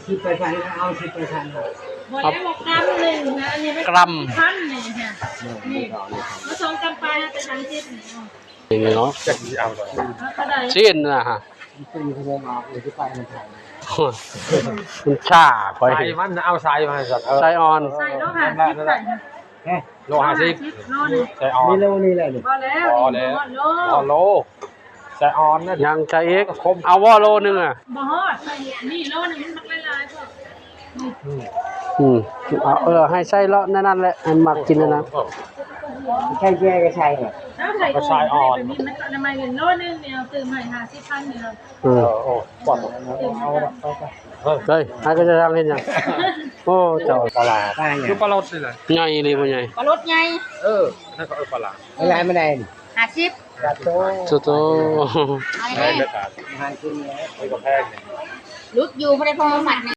ສິບໄປພັນ ເອົາສິບໄປພັນ ບໍ່ໄດ້ ບອກກຳໜຶ່ງນະ ອັນນີ້ມັນກຳພັນນີ້ນະ ນີ້ມາສອງກຳປາຍ ແຕ່ສາມສິບນີ້ ນີ້ເນາະ ຈັກຊິເອົາເທົ່າໃດ ຊີ້ນນະຮະ ມັນຊາຂ້ອຍ ໃສ່ມັນ ເອົາໃສ່ມາຊັ້ນ ເອີ ໃສ່ອ່ອນ ໃສ່ໂລຫ້າສິບ ໃສ່ ຮະ ໂລຫ້າສິບ ໂລໜຶ່ງ ໃສ່ອ່ອນ ນີ້ໂລນີ້ແຫຼະນີ້ ບໍ່ແລ້ວ ບໍ່ແລ້ວ ບໍ່ຮອດໂລ ໃສ່ອ່ອນນະ ຍັງໃສ່ອີກ ເອົາບໍ່ໂລໜຶ່ງອະ ບໍ່ຮອດ ນີ້ໂລໜຶ່ງມັນບັກຫຼາຍໆ ອືມ ອືມ ເອົາ ເອີ ໃຫ້ໃສ່ເລາະໃນນັ້ນແຫຼະ ໃຫ້ມັກກິນອັນນັ້ນ ໃສ່ແຈ່ກໍໃສ່ ເອົາໃສ່ ກໍໃສ່ອ່ອນ ມັນກໍອະນາໄມໂລໜຶ່ງນີ້ ເອົາຕື່ມໃຫ້ຫ້າສິບພັນນີ້ ເອີ ເອີ ໂອ້ ປອດ ເອົາລະ ໄປ ໄປ ເອີ ເຮີ້ຍ ໃຫ້ກໍຈະທາງເຮັດຫຍັງ ໂອ້ ເຈົ້າ ປາຫຼາ ປາຫຍັງ ຄືປາລົດນີ້ແຫຼະ ໃຫຍ່ອີ່ຫຼີບໍ່ໃຫຍ່ ປາລົດໃຫຍ່ ເອີ ນັ້ນກໍເອີ້ນປາຫຼາ ເທົ່າໃດມັນໄດ້ ຫ້າສິບ ໂຕໂຕ ອາຫານກິນນີ້ ມັນກໍແພງນີ້ ຫຼຸດຢູ່ ບໍ່ໄດ້ພໍມັດນີ້